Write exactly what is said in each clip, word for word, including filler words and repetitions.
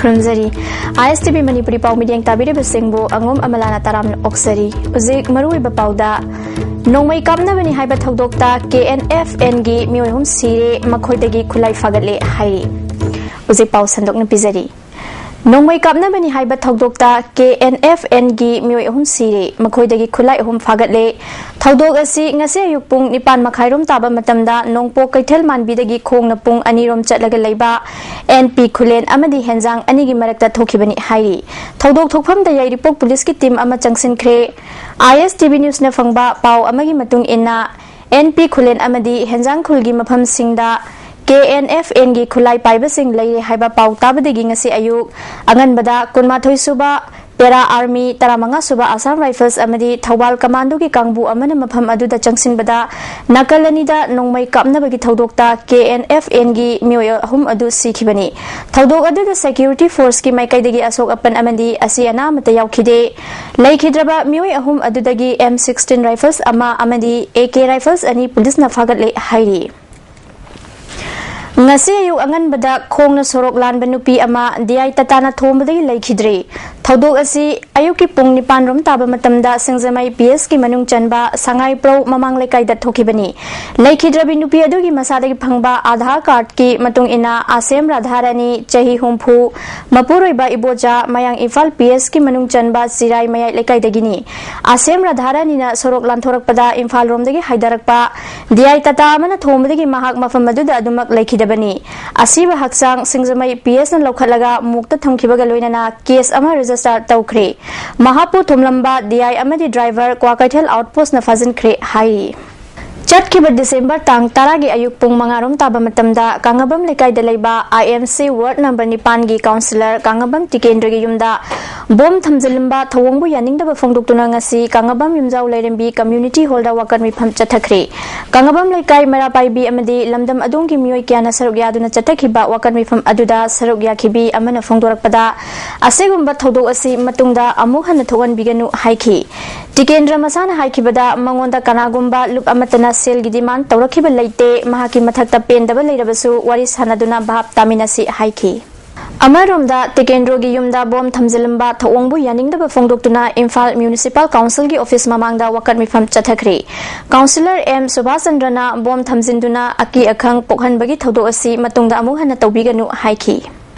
ꯈꯨꯔꯨꯝꯖꯔꯤ꯫ ꯑꯥꯏ ꯑꯦꯁ T V Manipuri ꯄꯥꯎ ꯃꯤꯠꯌꯦꯡ ꯇꯥꯕꯤꯔꯤꯕꯁꯤꯡꯕꯨ ꯑꯉꯣꯝ ꯑꯃꯂꯥꯅ ꯇꯔꯥꯝꯅ ꯑꯣꯛꯆꯔꯤ꯫ ꯍꯧꯖꯤꯛ ꯃꯔꯨꯑꯣꯏꯕ ꯄꯥꯎꯗ, ꯅꯣꯡꯃꯩ ꯀꯥꯞꯅꯕꯅꯤ ꯍꯥꯏꯕ ꯊꯧꯗꯣꯛꯇ ꯀꯦ ꯑꯦꯟ ꯑꯦꯐ ꯑꯦꯟꯒꯤ ꯃꯤꯑꯣꯏ ꯑꯍꯨꯝ ꯁꯤꯔꯦ, ꯃꯈꯣꯏꯗꯒꯤ ꯈꯨꯠꯂꯥꯏ ꯐꯥꯒꯠꯂꯦ ꯍꯥꯏꯔꯤ꯫ ꯍꯧꯖꯤꯛ ꯄꯥꯎ ꯁꯟꯗꯣꯛꯅ ꯄꯤꯖꯔꯤ꯫ ꯅꯣꯡꯃꯩ ꯀꯥꯞꯅꯕꯅꯤ ꯍꯥꯏꯕ ꯊꯧꯗꯣꯛꯇ ꯀꯦ ꯑꯦꯟ ꯑꯦꯐ ꯑꯦꯟꯒꯤ ꯃꯤꯑꯣꯏ ꯑꯍꯨꯝ ꯁꯤꯔꯦ, ꯃꯈꯣꯏꯗꯒꯤ ꯈꯨꯠꯂꯥꯏ ꯑꯍꯨꯝ ꯐꯥꯒꯠꯂꯦ꯫ ꯊꯧꯗꯣꯛ ꯑꯁꯤ ꯉꯁꯤ ꯑꯌꯨꯛ ꯄꯨꯡ ꯅꯤꯄꯥꯟ ꯃꯈꯥꯏꯔꯣꯝ ꯇꯥꯕ ꯃꯇꯝꯗ ꯅꯣꯡꯄꯣꯛ ꯀꯩꯊꯦꯜ ꯃꯥꯟꯕꯤꯗꯒꯤ ꯈꯣꯡꯅ ꯄꯨꯡ ꯑꯅꯤꯔꯣꯝ ꯆꯠꯂꯒ ꯂꯩꯕ ꯑꯦꯟ ꯄꯤ ꯈꯨꯂꯦꯟ ꯑꯃꯗꯤ ꯍꯦꯟꯖꯥꯡ ꯑꯅꯤꯒꯤ ꯃꯔꯛꯇ ꯊꯣꯛꯈꯤꯕꯅꯤ ꯍꯥꯏꯔꯤ꯫ ꯊꯧꯗꯣꯛ ꯊꯣꯛꯐꯝꯗ ꯌꯥꯏꯔꯤꯄꯣꯛ ꯄꯨꯂꯤꯁꯀꯤ ꯇꯤꯝ ꯑꯃ ꯆꯪꯁꯤꯟꯈ꯭ꯔꯦ꯫ ꯑꯥꯏ ꯑꯦꯁ ꯇꯤ ꯚꯤ ꯅ꯭ꯌꯨꯁꯅ ꯐꯪꯕ ꯄꯥꯎ ꯑꯃꯒꯤ ꯃꯇꯨꯡ ꯏꯟꯅ, ꯑꯦꯟ ꯄꯤ ꯈꯨꯂꯦꯟ ꯑꯃꯗꯤ ꯍꯦꯟꯖꯥꯡ ꯈꯨꯜꯒꯤ ꯃꯐꯝꯁꯤꯡꯗ ꯀꯦ ꯑꯦꯟ ꯑꯦꯐ ꯑꯦꯟꯒꯤ ꯈꯨꯠꯂꯥꯏ ꯄꯥꯏꯕꯁꯤꯡ ꯂꯩꯔꯦ ꯍꯥꯏꯕ ꯄꯥꯎ ꯇꯥꯕꯗꯒꯤ ꯉꯁꯤ ꯑꯌꯨꯛ ꯑꯉꯟꯕꯗ ꯀꯨꯟꯃꯥꯊꯣꯏ ꯁꯨꯕ ꯄꯦꯔꯥ ꯑꯥꯔꯃꯤ, ꯇꯔꯥꯃꯉꯥ ꯁꯨꯕ ꯑꯁꯥꯝ ꯔꯥꯏꯐꯜꯁ ꯑꯃꯗꯤ ꯊꯧꯕꯥꯜ ꯀꯃꯥꯟꯗꯣꯒꯤ ꯀꯥꯡꯕꯨ ꯑꯃꯅ ꯃꯐꯝ ꯑꯗꯨꯗ ꯆꯪꯁꯤꯟꯕꯗ ꯅꯥꯀꯜ ꯑꯅꯤꯗ ꯅꯣꯡꯃꯩ ꯀꯥꯞꯅꯕꯒꯤ ꯊꯧꯗꯣꯛꯇ ꯀꯦ ꯑꯦꯟ ꯑꯦꯐ ꯑꯦꯟꯒꯤ ꯃꯤꯑꯣꯏ ꯑꯍꯨꯝ ꯑꯗꯨ ꯁꯤꯈꯤꯕꯅꯤ꯫ ꯊꯧꯗꯣꯛ ꯑꯗꯨꯗ ꯁꯦꯀ꯭ꯌꯨꯔꯤꯇꯤ ꯐꯣꯔꯁꯀꯤ ꯃꯥꯏꯀꯩꯗꯒꯤ ꯑꯁꯣꯛ ꯑꯄꯟ ꯑꯃꯗꯤ ꯑꯁꯤ ꯑꯅꯥ ꯑꯃꯠꯇ ꯌꯥꯎꯈꯤꯗꯦ꯫ ꯂꯩꯈꯤꯗ꯭ꯔꯕ ꯃꯤꯑꯣꯏ ꯑꯍꯨꯝ ꯑꯗꯨꯗꯒꯤ ꯑꯦꯝ ꯁꯤꯛꯁꯇꯤꯟ ꯔꯥꯏꯐꯜꯁ ꯑꯃ ꯑꯃꯗꯤ ꯑꯦ ꯀꯦ ꯔꯥꯏꯐꯜꯁ ꯑꯅꯤ ꯄꯨꯂꯤꯁꯅ ꯐꯥꯒꯠꯂꯦ ꯍꯥꯏꯔꯤ꯫ ꯉꯁꯤ ꯑꯌꯨꯛ ꯑꯉꯟꯕꯗ ꯈꯣꯡꯅ ꯁꯣꯔꯣꯛ ꯂꯥꯟꯕ ꯅꯨꯄꯤ ꯑꯃ ꯗꯤ ꯑꯥꯏ ꯇꯇꯥꯅ ꯊꯣꯝꯕꯗꯒꯤ ꯂꯩꯈꯤꯗ꯭ꯔꯦ꯫ ꯊꯧꯗꯣꯛ ꯑꯁꯤ ꯑꯌꯨꯛꯀꯤ ꯄꯨꯡ ꯅꯤꯄꯥꯟ ꯔꯣꯝ ꯇꯥꯕ ꯃꯇꯝꯗ ꯁꯤꯡꯖꯃꯩ ꯄꯤ ꯑꯦꯁꯀꯤ ꯃꯅꯨꯡ ꯆꯟꯕ ꯁꯉꯥꯏꯄ꯭ꯔꯧ ꯃꯃꯥꯡ ꯂꯩꯀꯥꯏꯗ ꯊꯣꯛꯈꯤꯕꯅꯤ꯫ ꯂꯩꯈꯤꯗ꯭ꯔꯕꯤ ꯅꯨꯄꯤ ꯑꯗꯨꯒꯤ ꯃꯁꯥꯗꯒꯤ ꯐꯪꯕ ꯑꯥꯙꯥꯔ ꯀꯥꯔꯗꯀꯤ ꯃꯇꯨꯡ ꯏꯟꯅ ꯑꯁꯦꯝ ꯔꯥꯙꯥꯔꯥꯅꯤ, ꯆꯍꯤ ꯍꯨꯝꯐꯨ, ꯃꯄꯨꯔꯣꯏꯕ ꯏꯕꯣꯆꯥ, ꯃꯌꯥꯡ ꯏꯝꯐꯥꯜ ꯄꯤ ꯑꯦꯁꯀꯤ ꯃꯅꯨꯡ ꯆꯟꯕ ꯆꯤꯔꯥꯏ ꯃꯌꯥꯏ ꯂꯩꯀꯥꯏꯗꯒꯤꯅꯤ꯫ ꯑꯁꯦꯝ ꯔꯥꯙꯥꯔꯥꯅꯤꯅ ꯁꯣꯔꯣꯛ ꯂꯥꯟꯊꯣꯔꯛꯄꯗ ꯏꯝꯐꯥꯜ ꯔꯣꯝꯗꯒꯤ ꯍꯥꯏꯗꯔꯛꯄ ꯗꯤ ꯑꯥꯏ ꯇꯇꯥ ꯑꯃꯅ ꯊꯣꯝꯕꯗꯒꯤ ꯃꯍꯥꯛ ꯃꯐꯝ ꯑꯗꯨꯗ ꯑꯗꯨꯃꯛ ꯂꯩꯈꯤꯗꯕꯅꯤ꯫ ꯑꯁꯤꯕ ꯍꯛꯆꯥꯡ ꯁꯤꯡꯖꯃꯩ ꯄꯤ ꯑꯦꯁꯅ ꯂꯧꯈꯠꯂꯒ ꯃꯣꯛꯇ ꯊꯝꯈꯤꯕꯒ ꯂꯣꯏꯅꯅ ꯀꯦꯁ ꯑꯃ ꯔꯦꯖꯤꯁꯇꯥꯔ ꯇꯧꯈ꯭ꯔꯦ꯫ ꯃꯍꯥꯛꯄꯨ ꯊꯣꯝꯂꯝꯕ ꯗꯤ ꯑꯥꯏ ꯑꯃꯗꯤ ꯗ꯭ꯔꯥꯏꯚꯔ ꯀ꯭ꯋꯥꯀꯩꯊꯦꯜ ꯑꯥꯎꯠꯄꯣꯁꯅ ꯐꯥꯖꯤꯟꯈ꯭ꯔꯦ ꯍꯥꯏꯔꯤ꯫ ꯆꯠꯈꯤꯕ ꯗꯤꯁꯦꯝꯕꯔ ꯇꯥꯡ ꯇꯔꯥꯒꯤ ꯑꯌꯨꯛ ꯄꯨꯡ ꯃꯉꯥ ꯔꯣꯝ ꯇꯥꯕ ꯃꯇꯝꯗ ꯀꯥꯡꯉꯕꯝ ꯂꯩꯀꯥꯏꯗ ꯂꯩꯕ ꯑꯥꯏ M C ward number ꯅꯤꯄꯥꯟꯒꯤ counsellor ꯀꯥꯡꯉꯕꯝ ꯇꯤꯀꯦꯟꯗ꯭ꯔꯒꯤ ꯌꯨꯝꯗ ꯕꯣꯝ ꯊꯝꯖꯤꯜꯂꯝꯕ ꯊꯧꯑꯣꯡꯕꯨ ꯌꯥꯅꯤꯡꯗꯕ ꯐꯣꯡꯗꯣꯛꯇꯨꯅ ꯉꯁꯤ ꯀꯥꯡꯉꯕꯝ ꯌꯨꯝꯖꯥꯎ ꯂꯩꯔꯦꯝꯕꯤ ꯀꯝꯌꯨꯅꯤꯇꯤ ꯍꯣꯜꯗ ꯋꯥꯀꯠ ꯃꯤꯐꯝ ꯆꯠꯊꯈ꯭ꯔꯦ꯫ ꯀꯥꯡꯉꯕꯝ ꯂꯩꯀꯥꯏ ꯃꯩꯔꯥꯄꯥꯏꯕꯤ ꯑꯃꯗꯤ ꯂꯝꯗꯝ ꯑꯗꯣꯝꯒꯤ ꯃꯤꯑꯣꯏ ꯀꯌꯥꯅ ꯁꯔꯨꯛ ꯌꯥꯗꯨꯅ ꯆꯠꯊꯈꯤꯕ ꯋꯥꯀꯠ ꯃꯤꯐꯝ ꯑꯗꯨꯗ ꯁꯔꯨꯛ ꯌꯥꯈꯤꯕꯤ ꯑꯃꯅ ꯐꯣꯡꯗꯣꯔꯛꯄꯗ, ꯑꯁꯤꯒꯨꯝꯕ ꯊꯧꯗꯣꯛ ꯑꯁꯤ ꯃꯇꯨꯡꯗ ꯑꯃꯨꯛ ꯍꯟꯅ ꯊꯣꯛꯍꯟꯕꯤꯒꯅꯨ ꯍꯥꯏꯈꯤ꯫ ꯇꯤꯀꯦꯟꯗ꯭ꯔ ꯃꯁꯥꯅ ꯍꯥꯏꯈꯤꯕꯗ, ꯃꯉꯣꯟꯗ ꯀꯅꯥꯒꯨꯝꯕ ꯂꯨꯞ ꯑꯃꯠꯇꯅ ꯁꯦꯜꯒꯤ ꯗꯤꯃꯥꯟ ꯇꯧꯔꯛꯈꯤꯕ ꯂꯩꯇꯦ, ꯃꯍꯥꯛꯀꯤ ꯃꯊꯛꯇ ꯄꯦꯟꯗꯕ ꯂꯩꯔꯕꯁꯨ ꯋꯥꯔꯤ ꯁꯥꯟꯅꯗꯨꯅ ꯚꯥꯞ ꯇꯥꯃꯤꯟꯅꯁꯤ ꯍꯥꯏꯈꯤ꯫ ꯑꯃꯔꯣꯝꯗ, ꯇꯤꯀꯦꯟꯗ꯭ꯔꯣꯒꯤ ꯌꯨꯝꯗ ꯕꯣꯝ ꯊꯝꯖꯤꯜꯂꯝꯕ ꯊꯧꯑꯣꯡꯕꯨ ꯌꯥꯅꯤꯡꯗꯕ ꯐꯣꯡꯗꯣꯛꯇꯨꯅ ꯏꯝꯐꯥꯜ ꯃ꯭ꯌꯨꯅꯤꯁꯤꯄꯥꯜ ꯀꯥꯎꯟꯁꯤꯜꯒꯤ ꯑꯣꯐꯤꯁ ꯃꯃꯥꯡꯗ ꯋꯥꯀꯠ ꯃꯤꯐꯝ ꯆꯠꯊꯈ꯭ꯔꯦ꯫ ꯀꯥꯎꯟꯁꯤꯂꯔ ꯑꯦꯝ ꯁꯨꯕꯥꯁ ꯆꯟꯗ꯭ꯔꯅ ꯕꯣꯝ ꯊꯝꯖꯤꯟꯗꯨꯅ ꯑꯀꯤ ꯑꯈꯪ ꯄꯣꯛꯍꯟꯕꯒꯤ ꯊꯧꯗꯣꯛ ꯑꯁꯤ ꯃꯇꯨꯡꯗ ꯑꯃꯨꯛ ꯍꯟꯅ ꯇꯧꯕꯤꯒꯅꯨ ꯍꯥꯏꯈꯤ꯫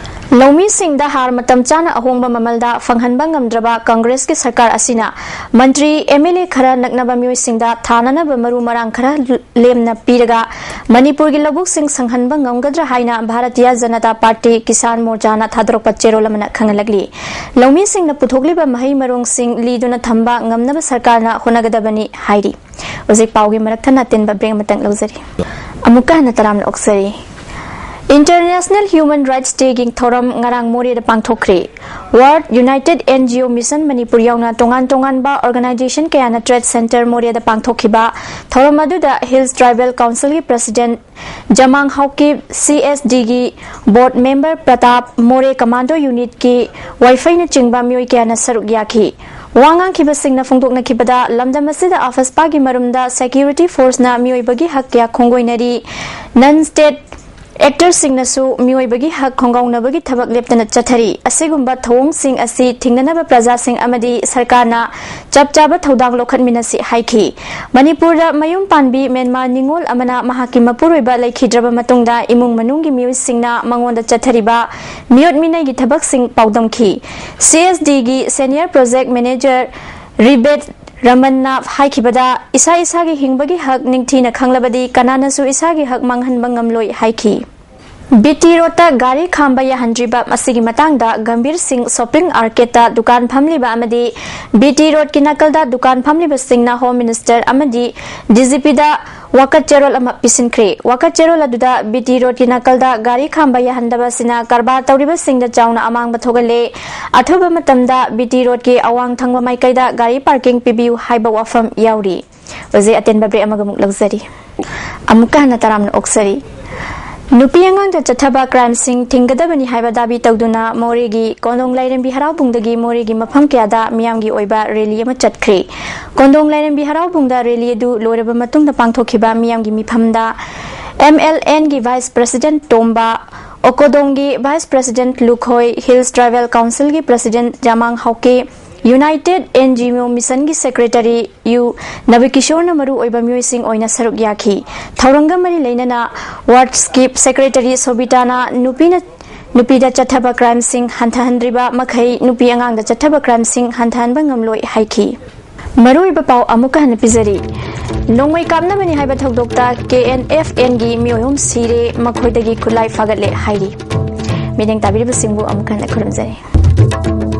ꯂꯧꯃꯤꯁꯤꯡꯗ ꯍꯥꯔ ꯃꯇꯝ ꯆꯥꯅ ꯑꯍꯣꯡꯕ ꯃꯃꯜꯗ ꯐꯪꯍꯟꯕ ꯉꯝꯗ꯭ꯔꯕ ꯀꯪꯒ꯭ꯔꯦꯁꯀꯤ ꯁꯔꯀꯥꯔ ꯑꯁꯤꯅ ꯃꯟꯇ꯭ꯔꯤ, ꯑꯦꯝ ꯑꯦꯜ ꯑꯦ ꯈꯔ ꯅꯛꯅꯕ ꯃꯤꯑꯣꯏꯁꯤꯡꯗ ꯊꯥꯅꯅꯕ ꯃꯔꯨ ꯃꯔꯥꯡ ꯈꯔ ꯂꯦꯝꯅ ꯄꯤꯔꯒ ꯃꯅꯤꯄꯨꯔꯒꯤ ꯂꯧꯕꯨꯛꯁꯤꯡ ꯁꯪꯍꯟꯕ ꯉꯝꯒꯗ꯭ꯔꯥ ꯍꯥꯏꯅ ꯚꯥꯔꯇꯤꯌ ꯖꯅꯇꯥ ꯄꯥꯔꯇꯤ ꯀꯤꯁꯥꯟ ꯃꯣꯔꯆꯥꯅ ꯊꯥꯗꯣꯔꯛꯄ ꯆꯦꯔꯣꯜ ꯑꯃꯅ ꯈꯪꯍꯜꯂꯛꯂꯤ꯫ ꯂꯧꯃꯤꯁꯤꯡꯅ ꯄꯨꯊꯣꯛꯂꯤꯕ ꯃꯍꯩ ꯃꯔꯣꯡꯁꯤꯡ ꯂꯤꯗꯨꯅ ꯊꯝꯕ ꯉꯝꯅꯕ ꯁꯔꯀꯥꯔꯅ ꯍꯣꯠꯅꯒꯗꯕꯅꯤ ꯍꯥꯏꯔꯤ꯫ ꯍꯧꯖꯤꯛ ꯄꯥꯎꯒꯤ ꯃꯔꯛ ꯊꯠꯅ ꯑꯇꯦꯟꯕ ꯕ꯭ꯔꯦꯛ ꯑꯃꯇꯪ ꯂꯧꯖꯔꯤ꯫ ꯑꯃꯨꯛꯀ ꯍꯟꯅ ꯇꯔꯥꯝꯅ ꯑꯣꯛꯆꯔꯤ꯫ ꯏꯟꯇꯔꯅꯦꯁꯅꯦꯜ ꯍ꯭ꯌꯨꯃꯦꯟ ꯔꯥꯏꯠꯁ ꯗꯦꯒꯤ ꯊꯧꯔꯝ ꯉꯔꯥꯡ ꯃꯣꯔꯦꯗ ꯄꯥꯡꯊꯣꯛꯈ꯭ꯔꯦ꯫ World United and G O mission Manipur ꯌꯥꯎꯅ ꯇꯣꯉꯥꯟ ꯇꯣꯉꯥꯟꯕ ꯑꯣꯔꯒꯅꯥꯏꯖꯦꯁꯟ ꯀꯌꯥꯅ ꯇ꯭ꯔꯦꯗ ꯁꯦꯟꯇꯔ ꯃꯣꯔꯦꯗ ꯄꯥꯡꯊꯣꯛꯈꯤꯕ ꯊꯧꯔꯝ ꯑꯗꯨꯗ ꯍꯤꯜꯁ ꯇ꯭ꯔꯥꯏꯕꯦꯜ ꯀꯥꯎꯟꯁꯤꯜꯒꯤ ꯄ꯭ꯔꯁꯤꯗꯦꯟꯠ ꯖꯃꯥꯡ ꯍꯥꯎꯀꯤꯞ, ꯁꯤ ꯑꯦꯁ ꯗꯤꯒꯤ ꯕꯣꯔꯗ ꯃꯦꯝꯕꯔ ꯄ꯭ꯔꯇꯥꯞ, ꯃꯣꯔꯦ ꯀꯃꯥꯟꯗꯣ ꯌꯨꯅꯤꯠꯀꯤ ꯋꯥꯏꯐꯩꯅꯆꯤꯡꯕ ꯃꯤꯑꯣꯏ ꯀꯌꯥꯅ ꯁꯔꯨꯛ ꯌꯥꯈꯤ꯫ ꯋꯥ ꯉꯥꯡꯈꯤꯕꯁꯤꯡꯅ ꯐꯣꯡꯗꯣꯛꯅꯈꯤꯕꯗ, ꯂꯝꯗꯝ ꯑꯁꯤꯗ ꯑꯐꯁꯄꯥꯒꯤ ꯃꯔꯨꯝꯗ ꯁꯦꯀ꯭ꯌꯨꯔꯤꯇꯤ ꯐꯣꯔꯁꯅ ꯃꯤꯑꯣꯏꯕꯒꯤ ꯍꯛ ꯀꯌꯥ ꯈꯣꯡꯒꯣꯏꯅꯔꯤ꯫ ꯅꯟ ꯁ꯭ꯇꯦꯠ ꯑꯦꯛꯇꯔꯁꯤꯡꯅꯁꯨ ꯃꯤꯑꯣꯏꯕꯒꯤ ꯍꯛ ꯈꯣꯡꯒꯥꯎꯅꯕꯒꯤ ꯊꯕꯛ ꯂꯦꯞꯇꯅ ꯆꯠꯊꯔꯤ꯫ ꯑꯁꯤꯒꯨꯝꯕ ꯊꯧꯑꯣꯡꯁꯤꯡ ꯑꯁꯤ ꯊꯤꯡꯅꯅꯕ ꯄ꯭ꯔꯖꯥꯁꯤꯡ ꯑꯃꯗꯤ ꯁꯔꯀꯥꯔꯅ ꯆꯞ ꯆꯥꯕ ꯊꯧꯗꯥꯡ ꯂꯧꯈꯠꯃꯤꯟꯅꯁꯤ ꯍꯥꯏꯈꯤ꯫ ꯃꯅꯤꯄꯨꯔꯗ ꯃꯌꯨꯝ ꯄꯥꯟꯕꯤ ꯃ꯭ꯌꯥꯟꯃꯥꯔ ꯅꯤꯉꯣꯜ ꯑꯃꯅ ꯃꯍꯥꯛꯀꯤ ꯃꯄꯨꯔꯣꯏꯕ ꯂꯩꯈꯤꯗ꯭ꯔꯕ ꯃꯇꯨꯡꯗ ꯏꯃꯨꯡ ꯃꯅꯨꯡꯒꯤ ꯃꯤꯑꯣꯏꯁꯤꯡꯅ ꯃꯉꯣꯟꯗ ꯆꯠꯊꯔꯤꯕ ꯃꯤꯑꯣꯠ ꯃꯤꯅꯩꯒꯤ ꯊꯕꯛꯁꯤꯡ ꯄꯥꯎꯗꯝꯈꯤ꯫ ꯁꯤ ꯑꯦꯁ ꯗꯤꯒꯤ ꯁꯦꯅꯤꯌꯔ ꯄ꯭ꯔꯣꯖꯦꯛ ꯃꯦꯅꯦꯖꯔ ꯔꯤꯕꯦꯠ ꯔꯃꯟꯅ ꯍꯥꯏꯈꯤꯕꯗ, ꯏꯁꯥ ꯏꯁꯥꯒꯤ ꯍꯤꯡꯕꯒꯤ ꯍꯛ ꯅꯤꯡꯊꯤꯅ ꯈꯪꯂꯕꯗꯤ ꯀꯅꯥꯅꯁꯨ ꯏꯁꯥꯒꯤ ꯍꯛ ꯃꯥꯡꯍꯟꯕ ꯉꯝꯂꯣꯏ ꯍꯥꯏꯈꯤ꯫ ꯕꯤ ꯇꯤ ꯔꯣꯗꯇ ꯒꯥꯔꯤ ꯈꯥꯝꯕ ꯌꯥꯍꯟꯗ꯭ꯔꯤꯕ ꯑꯁꯤꯒꯤ ꯃꯇꯥꯡꯗ ꯒꯝꯚꯤꯔ ꯁꯤꯡ ꯁꯣꯄꯤꯡ ꯑꯥꯔꯀꯦꯗꯇ ꯗꯨꯀꯥꯟ ꯐꯝꯂꯤꯕ ꯑꯃꯗꯤ ꯕꯤ ꯇꯤ ꯔꯣꯗꯀꯤ ꯅꯥꯀꯜꯗ ꯗꯨꯀꯥꯟ ꯐꯝꯂꯤꯕꯁꯤꯡꯅ ꯍꯣꯝ ꯃꯤꯅꯤꯁꯇꯔ ꯑꯃꯗꯤ ꯗꯤ ꯖꯤ ꯄꯤꯗ ꯋꯥꯀꯠ ꯆꯦꯔꯣꯜ ꯑꯃ ꯄꯤꯁꯤꯟꯈ꯭ꯔꯦ꯫ ꯋꯥꯀꯠ ꯆꯦꯔꯣꯜ ꯑꯗꯨꯗ ꯕꯤ ꯇꯤ ꯔꯣꯗꯀꯤ ꯅꯥꯀꯜꯗ ꯒꯥꯔꯤ ꯈꯥꯝꯕ ꯌꯥꯍꯟꯗꯕ ꯑꯁꯤꯅ ꯀꯔꯕꯥꯔ ꯇꯧꯔꯤꯕꯁꯤꯡꯗ ꯆꯥꯎꯅ ꯑꯃꯥꯡꯕ ꯊꯣꯛꯍꯜꯂꯦ꯫ ꯑꯊꯨꯕ ꯃꯇꯝꯗ ꯕꯤ ꯇꯤ ꯔꯣꯗꯀꯤ ꯑꯋꯥꯡ ꯊꯪꯕ ꯃꯥꯏꯀꯩꯗ ꯒꯥꯔꯤ ꯄꯥꯔꯀꯤꯡ ꯄꯤꯕꯤꯌꯨ ꯍꯥꯏꯕ ꯋꯥꯐꯝ ꯌꯥꯎꯔꯤ꯫ ꯍꯧꯖꯤꯛ ꯑꯇꯦꯟꯕ ꯕ꯭ꯔꯦꯛ ꯑꯃꯒ ꯑꯃꯨꯛ ꯂꯧꯖꯔꯤ꯫ ꯑꯃꯨꯛꯀ ꯍꯟꯅ ꯇꯔꯥꯝꯅ ꯑꯣꯛꯆꯔꯤ꯫ ꯅꯨꯄꯤ ꯑꯉꯥꯡꯗ ꯆꯠꯊꯕ ꯀ꯭ꯔꯥꯏꯝꯁꯤꯡ ꯊꯤꯡꯒꯗꯕꯅꯤ ꯍꯥꯏꯕ ꯗꯥꯕꯤ ꯇꯧꯗꯨꯅ ꯃꯣꯔꯦꯒꯤ ꯀꯣꯟꯗꯣꯡ ꯂꯥꯏꯔꯦꯝꯕꯤ ꯍꯔꯥꯎꯕꯨꯡꯗꯒꯤ ꯃꯣꯔꯦꯒꯤ ꯃꯐꯝ ꯀꯌꯥꯗ ꯃꯤꯌꯥꯝꯒꯤ ꯑꯣꯏꯕ ꯔꯦꯂꯤ ꯑꯃ ꯆꯠꯈ꯭ꯔꯦ꯫ ꯀꯣꯟꯗꯣꯡ ꯂꯥꯏꯔꯦꯝꯕꯤ ꯍꯔꯥꯎꯕꯨꯡꯗ ꯔꯦꯂꯤ ꯑꯗꯨ ꯂꯣꯏꯔꯕ ꯃꯇꯨꯡꯗ ꯄꯥꯡꯊꯣꯛꯈꯤꯕ ꯃꯤꯌꯥꯝꯒꯤ ꯃꯤꯐꯝꯗ ꯑꯦꯝ ꯑꯦꯜ ꯑꯦꯟꯒꯤ ꯚꯥꯏꯁ ꯄ꯭ꯔꯁꯤꯗꯦꯟꯠ ꯇꯣꯝꯕ, ꯑꯣꯀꯣꯗꯣꯡꯒꯤ Vice President Lukhoi, Hills Tribal Councilꯒꯤ President Jamang Haoke, United NGO Missionꯒꯤ Secretary ꯌꯨ ꯅꯕꯀꯤꯁꯣꯔꯅ ꯃꯔꯨ ꯑꯣꯏꯕ ꯃꯤꯑꯣꯏꯁꯤꯡ ꯑꯣꯏꯅ ꯁꯔꯨꯛ ꯌꯥꯈꯤ꯫ ꯊꯧꯔꯝꯒ ꯃꯔꯤ ꯂꯩꯅꯅ Ward Skip Secretary ꯁꯣꯕꯤꯇꯥꯅ ꯅꯨꯄꯤꯅ ꯅꯨꯄꯤꯗ ꯆꯠꯊꯕ crimeꯁꯤꯡ ꯍꯟꯊꯍꯟꯗ꯭ꯔꯤꯕ ꯃꯈꯩ ꯅꯨꯄꯤ ꯑꯉꯥꯡꯗ ꯆꯠꯊꯕ crimeꯁꯤꯡ ꯍꯟꯊꯍꯟꯕ ꯉꯝꯂꯣꯏ ꯍꯥꯏꯈꯤ꯫ ꯃꯔꯨꯑꯣꯏꯕ ꯄꯥꯎ ꯑꯃꯨꯛꯀ ꯍꯟꯅ ꯄꯤꯖꯔꯤ꯫ ꯅꯣꯡꯃꯩ ꯀꯥꯞꯅꯕꯅꯤ ꯍꯥꯏꯕ ꯊꯧꯗꯣꯛꯇ KNFNꯒꯤ ꯃꯤꯑꯣꯏ ꯑꯍꯨꯝ ꯁꯤꯔꯦ, ꯃꯈꯣꯏꯗꯒꯤ ꯈꯨꯠꯂꯥꯏ ꯐꯥꯒꯠꯂꯦ ꯍꯥꯏꯔꯤ꯫ ꯃꯤꯠꯌꯦꯡ ꯇꯥꯕꯤꯔꯤꯕꯁꯤꯡꯕꯨ ꯑꯃꯨꯛ ꯍꯟꯅ ꯈꯨꯔꯨꯝꯖꯔꯤ꯫